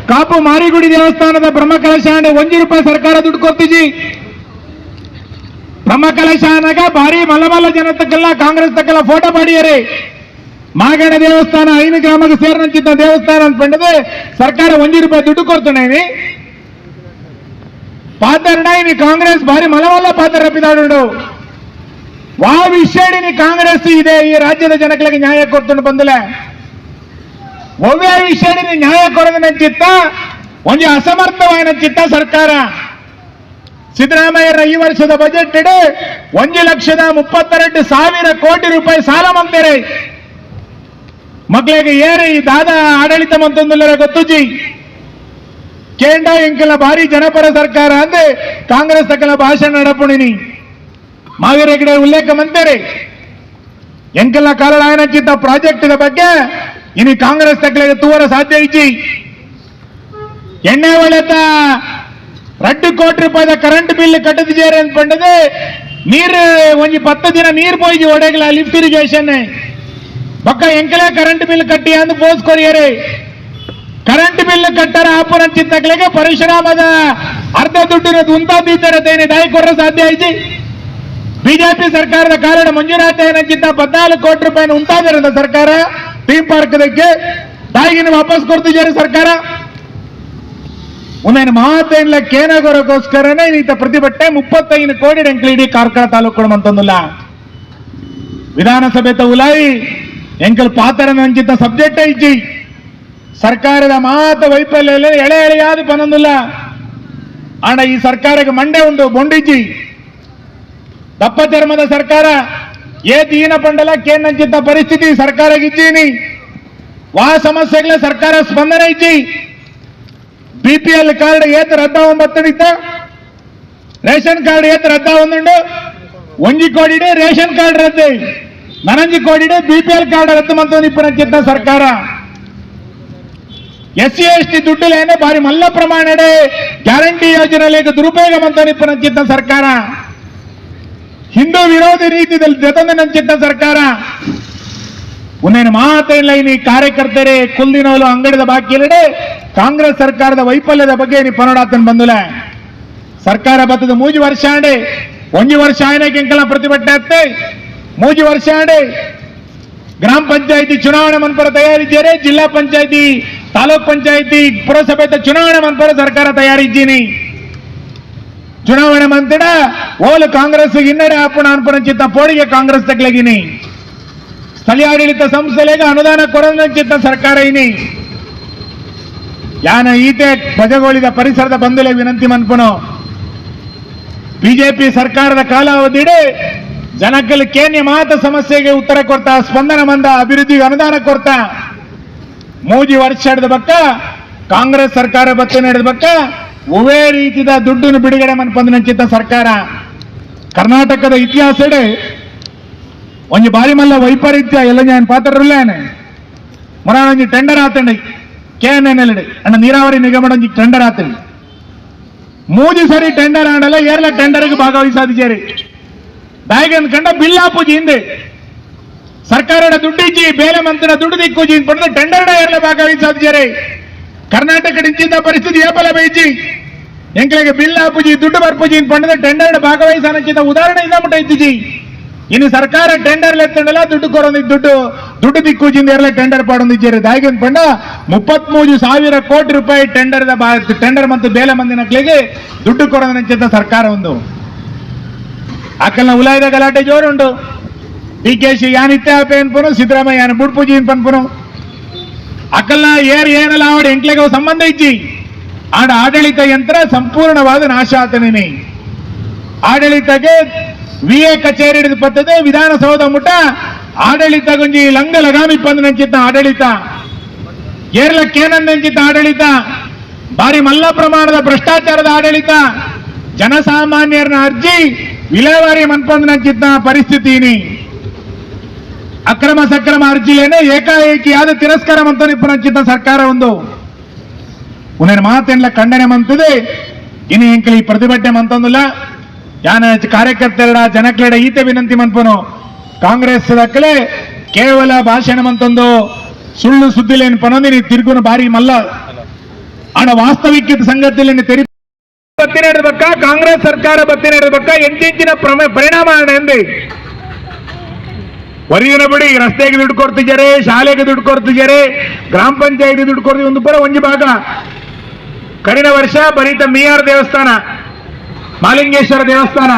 Kapu Marigudi ದೇವಸ್ಥಾನದ ಬ್ರಹ್ಮಕಲಶ 1 ರೂಪಾಯಿ ಸರ್ಕಾರ ದುಡ್ಡು ಕೊಡ್ತಿಜಿ. ಬ್ರಹ್ಮಕಲಶ ಅನ್ನಾಗ ಭಾರಿ ಮಲ್ಲ ಮಲ್ಲ ಜನತಕ್ಕೆಲ್ಲ, ಕಾಂಗ್ರೆಸ್ ತಕ್ಕೆಲ್ಲ ಫೋಟೋ ಪಾಡಿಯರೆ. ಮಾಗಣ ದೇವಸ್ಥಾನ ಐನು ಗ್ರಾಮಕ್ಕೆ ಸೇರಿನಂಚಿದ್ದ ದೇವಸ್ಥಾನ ಅಂತ ಸರ್ಕಾರ 1 ರೂಪಾಯಿ ದುಡ್ಡು ಕೊಡ್ತಾನೆ. ಪಾತರಡ ಇನಿ ಕಾಂಗ್ರೆಸ್ ಭಾರಿ ಮಲವಲ್ಲ ಪಾತ್ರ ರಪ್ಪಿದಾಡು. ವಾ ವಿಷಯಡಿ ಕಾಂಗ್ರೆಸ್ ಇದೆ ಈ ರಾಜ್ಯದ ಜನಗಳಿಗೆ ನ್ಯಾಯ ಕೊಡ್ತುಂಡು ಬಂದಲೆ? ಒವ್ವೇ ವಿಷಯಡಿ ನ್ಯಾಯ ಕೊಡದ ಚಿತ್ತ ಒಂಜಿ ಅಸಮರ್ಥವಾದ ಚಿತ್ತ ಸರ್ಕಾರ. ಸಿದ್ದರಾಮಯ್ಯರ ಈ ವರ್ಷದ ಬಜೆಟ್ 1,32,000 ಕೋಟಿ ರೂಪಾಯಿ ಸಾಲ ಮಂತೇರೆ. ಮಕ್ಕಳಿಗೆ ಏರಿ ಈ ದಾದ ಆಡಳಿತ ಮಂತೊಂದುಲ್ಲರ ಗೊತ್ತುಜಿ. ಕೇಂದ್ರ ಎಂಕೆಲ್ಲ ಭಾರಿ ಜನಪರ ಸರ್ಕಾರ ಅಂದ್ರೆ ಕಾಂಗ್ರೆಸ್ ತಕ್ಕಲ ಭಾಷಣ ನಡಪುಣಿನಿ. ಮಾವೀರ ಗಿಡ ಉಲ್ಲೇಖ ಮಂತೇರೆ. ಎಂಕೆಲ್ಲ ಕಾಲಡ ಚಿತ್ತ ಪ್ರಾಜೆಕ್ಟ್ ಬಗ್ಗೆ ಇನಿ ಕಾಂಗ್ರೆಸ್ ತಕ್ಕಲಿಗೆ ತೂವರ ಸಾಧ್ಯ ಇಜ್ಜಿ. ಎಣ್ಣೆ ಒಳೆತ 2 ಕೋಟಿ ರೂಪಾಯಿದ ಕರೆಂಟ್ ಬಿಲ್ ಕಟ್ಟದಿಜೇರೆ ಅಂದ್ಕೊಂಡದೆ. ನೀರು ಒಂಜಿ 10 ದಿನ ನೀರು ಪೋಯ್ಜಿ ಒಡೆಗಲ ಲಿಫ್ಟ್ ಇರಿಗೇಷನ್ ಬಕ್ಕ. ಎಂಕಲೇ ಕರೆಂಟ್ ಬಿಲ್ ಕಟ್ಟಿ ಅಂದು ಪೋಸ್ ಕೊರಿಯರೆ. ಕರೆಂಟ್ ಬಿಲ್ ಕಟ್ಟರ ಆಪುನ ಚಿತ್ತಗಳಿಗೆ ಪರಶುರಾಮದ ಅರ್ಧ ದುಡ್ಡಿನ ಉಂತಾದಿದ್ದಾರೆ. ತೇನೆ ದಾಯಿ ಕೊಡ್ರ ಸಾಧ್ಯ ಐತಿ? ಬಿಜೆಪಿ ಸರ್ಕಾರದ ಕಾರಣ ಮಂಜೂರಾತಿ ಚಿತ್ತ 14 ಕೋಟಿ ರೂಪಾಯಿನ ಉಂತಾದಿರಂತ ಸರ್ಕಾರ ಥೀಮ್ ಪಾರ್ಕ್ ದಕ್ಕೆ ದಾಯಿಗಿನ ವಾಪಸ್ ಕೊಡ್ತಿದ್ದಾರೆ ಸರ್ಕಾರ. ಒಂದೇನು ಮಾತೇನ್ಲ ಕೇನಗೋರಕ್ಕೋಸ್ಕರನೇ ಈತ ಪ್ರತಿಭಟನೆ. 35 ಕೋಟಿ ಎಂಕ್ಲು ಇಡೀ ಕಾರ್ಕಳ ತಾಲೂಕು ಅಂತಂದಿಲ್ಲ. ವಿಧಾನಸಭೆ ಉಲಾಯಿ ಎಂಕಲ್ ಪಾತ್ರ ಅಂಚಿತ ಸಬ್ಜೆಕ್ಟ್ ಐತಿ. ಸರ್ಕಾರದ ಮಾತ ವೈಫಲ್ಯ ಎಳೆ ಎಳೆಯಾದ ಪನೊಂದಿಲ್ಲ. ಆಂಡ ಈ ಸರ್ಕಾರಕ್ಕೆ ಮಂಡೆ ಉಂಡು ಬೊಂಡಿಜ್ಜಿ. ದಪ್ಪ ಚರ್ಮದ ಸರ್ಕಾರ. ಏ ದೀನ ಪಂಡಲ ಕೇನಂಚಿತ ಪರಿಸ್ಥಿತಿ ಸರ್ಕಾರ ಇದ್ದೀನಿ. ವಾ ಸಮಸ್ಯೆಗಳ ಸರ್ಕಾರ ಸ್ಪಂದನೆ ಇಜ್ಜಿ. ಬಿಪಿಎಲ್ ಕಾರ್ಡ್ ಏತ್ ರದ್ದ ಒಂಬತ್ತಡಿತ್ತ? ರೇಷನ್ ಕಾರ್ಡ್ ಏತ್ ರದ್ದ ಒಂದುಂಡು? 1 ಕೋಟಿ ರೇಷನ್ ಕಾರ್ಡ್ ರದ್ದು, ನನಂಜಿ ಕೋಟಿ ಬಿಪಿಎಲ್ ಕಾರ್ಡ್ ರದ್ದು ಮಂತೊಂದು ಇಪ್ಪನ ಸರ್ಕಾರ. S C S T ದುಡ್ಡುಲೇನೆ ಭಾರಿ ಮಲ್ಲ ಪ್ರಮಾಣ ಗ್ಯಾರಂಟಿ ಯೋಜನೆ ದುರುಪಯೋಗ ಮಂತೊಂದು ಇಪ್ಪನ ಸರ್ಕಾರ. ಹಿಂದೂ ವಿರೋಧಿ ರೀತಿಯಲ್ಲಿ ಜೊತೆ ನಂಚಿದ್ದ ಸರ್ಕಾರ. ಉನ್ನೇನು ಮಾತೇನಿಲ್ಲ. ಇನಿ ಕಾರ್ಯಕರ್ತರೇ ಕುಲ್ದಿನೋಲು ಅಂಗಡಿದ ಬಾಕಿ ಕಾಂಗ್ರೆಸ್ ಸರ್ಕಾರದ ವೈಫಲ್ಯದ ಬಗ್ಗೆ ನೀ ಪನೋಡಾತನ್ ಬಂದುಲ. ಸರ್ಕಾರ ಬತ್ತದ ಮೂಜಿ ವರ್ಷ ಆಂಡೆ. ಒಂಜಿ ವರ್ಷ ಆಯ್ನ ಕೆಂಕಲ ಪ್ರತಿಭಟನೆ ಅತ್ತೆ. ಮೂಜಿ ವರ್ಷ ಆಂಡೆ. ಗ್ರಾಮ ಪಂಚಾಯತಿ ಚುನಾವಣೆ ಮನ್ಪರ ತಯಾರಿದ್ದಾರೆ. ಜಿಲ್ಲಾ ಪಂಚಾಯತಿ, ತಾಲೂಕ್ ಪಂಚಾಯತಿ, ಪುರಸಭೆ ಚುನಾವಣೆ ಮನ್ಪರ ಸರ್ಕಾರ ತಯಾರಿದ್ದೀನಿ. ಚುನಾವಣೆ ಮಂತಿಡ ಓಲು ಕಾಂಗ್ರೆಸ್ ಹಿನ್ನಡೆ ಆಪುಣ ಅನ್ಪುನ ಚಿತ್ತ ಪೋಡಿಗೆ ಕಾಂಗ್ರೆಸ್ ತಕ್ಲಗಿನಿ. ಸ್ಥಳೀಯ ಆಡಳಿತ ಸಂಸ್ಥೆಲೆಗೆ ಅನುದಾನ ಕೊಡೋದ ಚಿತ್ತ ಸರ್ಕಾರ ಇನಿ. ಯಾನ ಈತೆ ಬಜಗೋಳಿದ ಪರಿಸರದ ಬಂಧುಲೆ ವಿನಂತಿ ಮನ್ಪುನು. ಬಿಜೆಪಿ ಸರ್ಕಾರದ ಕಾಲಾವಧಿಡೆ ಜನಕ್ಕಲ್ಲಿ ಕೇನ್ಯ ಮಾತ ಸಮಸ್ಯೆಗೆ ಉತ್ತರ ಕೊಡ್ತಾ, ಸ್ಪಂದನ ಮಂದ, ಅಭಿವೃದ್ಧಿಗೆ ಅನುದಾನ ಕೊಡ್ತಾ. ಮೂಜಿ ವರ್ಷ ಹಿಡಿದ ಬಕ್ಕ ಕಾಂಗ್ರೆಸ್ ಸರ್ಕಾರ ಬತ್ತ ನಡೆದ ಬಕ್ಕ ಒವೇ ರೀತಿದ ದುಡ್ಡನ್ನು ಬಿಡುಗಡೆ ಮನ್ಪಂದು ಸರ್ಕಾರ. ಕರ್ನಾಟಕದ ಇತಿಹಾಸಡೆ ಒಂಜಿ ಬಾರಿ ಮಲ್ಲ ವೈಪರೀತ್ಯ ಎಲ್ಲ ഞാൻ ಪಾತ್ರರುಲ್ಲೇನೆ. ಮೊರ ಒಂಜಿ ಟೆಂಡರ್ ಆತಂಡಿ ಕೆ ಎನ್ ಎನ್ ಎಲ್ ಅಣ್ಣ ನೀರಾವರಿ ನಿಗಮ ಒಂಜಿ ಟೆಂಡರ್ ಆತಂಡಿ. ಮೂಜಿ ಸರಿ ಟೆಂಡರ್ ಆಂಡಲ ಏರ್ಲ ಟೆಂಡರ್ಗೆ ಭಾಗವಹಿಸಾದಿಜೇರಿ. ದಾಯಿಗನ್ ಕಂಡ ಬಿಲ್ ಆಪುಜಿ ಹಿಂದೆ. ಸರ್ಕಾರದ ದುಡ್ಡಿಜ್ಜಿ, ಬೇಲೆ ಮಂತಿನ ದುಡ್ಡು ದಿಕ್ಕುಜಿ ಪಡೆದು ಟೆಂಡರ್ ಏರ್ಲ ಭಾಗವಹಿಸಾದಿಜೇರಿ. ಕರ್ನಾಟಕ ಇಂಚಿಂದ ಪರಿಸ್ಥಿತಿ ಏಪಲ ಬೈಜಿ. ಎಂಕ್ಲೆಗೆ ಬಿಲ್ ಆಪುಜಿ, ದುಡ್ಡು ಬರ್ಪುಜಿ ಪಂಡದ ಟೆಂಡರ್ ಭಾಗವಹಿಸಾನಂಚಿತ ಉದಾಹರಣೆ ಇದ ಮುಟ್ಟ ಇತ್ತಿಜಿ. ಇನ್ನು ಸರ್ಕಾರ ಟೆಂಡರ್ ಎತ್ತಂಡಲ್ಲ, ದುಡ್ಡು ಕೊರೊಂದು ದುಡ್ಡು ದುಡ್ಡು ದಿಕ್ಕುಜಿಂದ ಏರ್ಲ ಟೆಂಡರ್ ಪಾಡೊಂದಿಜ್ಜೇರಿ. ದಾಯಿಗನ್ ಪಂಡ 33,000 ಕೋಟಿ ರೂಪಾಯಿ ಟೆಂಡರ್ ಟೆಂಡರ್ ಮತ್ತು ಬೇಲೆ ಮಂದಿನಕ್ಲೆಗೆ ದುಡ್ಡು ಕೊರೋದಂಚಿತ ಸರ್ಕಾರ ಒಂದು. ಅಕ್ಕಲ್ನ ಉಲಾಯ್ದ ಗಲಾಟೆ ಜೋರುಂಡು. ಡಿ ಕೆ she ಯಾನಿತ್ತೆ ಆಪೆ ಅನ್ಪುನು, ಸಿದ್ದರಾಮಯ್ಯ ಯಾನ್ ಬುಡ್ಪುಜಿ ಅನ್ಪುನು. ಅಕ್ಕಲ್ನ ಏರ್ ಏನಲ್ಲ ಆವಡ್ ಎಂಕ್ಲೆಗೆ ಸಂಬಂಧ ಇಜ್ಜಿ. ಆಡ ಆಡಳಿತ ಯಂತ್ರ ಸಂಪೂರ್ಣವಾದ ನಾಶ ಆತನೇನೆ. ಆಡಳಿತಕ್ಕೆ ವಿ ಎ ಕಚೇರಿ ಹಿಡಿದು ಬರ್ತದೆ ವಿಧಾನಸೌಧ ಮುಟ್ಟ ಆಡಳಿತ ಗುಂಜಿ ಲಂಗ ಲಗಾಮಿ ಪಂದ್ ನಂಚಿತ್ತ ಆಡಳಿತ, ಏರ್ಲ ಕೇನಂದಂಚಿತ್ತ ಆಡಳಿತ, ಭಾರಿ ಮಲ್ಲ ಪ್ರಮಾಣದ ಭ್ರಷ್ಟಾಚಾರದ ಆಡಳಿತ, ಜನಸಾಮಾನ್ಯರನ್ನ ಅರ್ಜಿ ವಿಲೇವಾರಿ ಮನ್ಪಂದ್ ನಂಚಿತ್ತ ಪರಿಸ್ಥಿತಿ. ಅಕ್ರಮ ಸಕ್ರಮ ಅರ್ಜಿಲೇನೆ ಏಕಾಏಕಿ ಆದ ತಿರಸ್ಕಾರ ಮಂತ ನಿಪ್ಪನಂಚಿತ್ತ ಸರ್ಕಾರ ಒಂದು. ಉನ್ನೇನು ಮಾತೆಲ್ಲ ಖಂಡನೆ ಮಂತದೆ. ಇನ್ನು ಎಂಕಲ್ ಈ ಪ್ರತಿಭಟನೆ ಮಂತಂದಿಲ್ಲ. ಯಾನ ಕಾರ್ಯಕರ್ತೆರಡ, ಜನಕ್ಲೆಡ ಈತೆ ವಿನಂತಿ ಮನ್ಪುನು. ಕಾಂಗ್ರೆಸ್ ದಕ್ಕಲೆ ಕೇವಲ ಭಾಷಣ ಮಂತೊಂದು ಸುಳ್ಳು ಸುದ್ದಿಲೇನು ಪನೊಂದಿನಿ ತಿರುಗುನು ಬಾರಿ ಮಲ್ಲ. ಆಂಡ ವಾಸ್ತವಿಕ ಸಂಗತಿಯಲ್ಲಿ ತೆರಿ ಬತ್ತಿ ಬಕ್ಕ ಕಾಂಗ್ರೆಸ್ ಸರ್ಕಾರ ಬತ್ತಿ ಬಕ್ಕ ಎಂಟೆಂಚಿನ ಪರಿಣಾಮ ಎಂದೆ ಹೊರಗಿನ ಬಿಡಿ. ರಸ್ತೆಗೆ ದುಡ್ಡು ಕೊಡ್ತಿದ್ದಾರೆ, ಶಾಲೆಗೆ ದುಡ್ಡು ಕೊಡ್ತಿದ್ದಾರೆ, ಗ್ರಾಮ ಪಂಚಾಯತಿ ದುಡ್ಡು ಕೊಡ್ತೀವಿ. ಒಂದು ಪರ ಒಂಜಿ ಭಾಗ ಕರಿನ ವರ್ಷ ಬರೀತ ಮಿಯಾರ್ ದೇವಸ್ಥಾನ, ಮಾಲಿಂಗೇಶ್ವರ ದೇವಸ್ಥಾನ.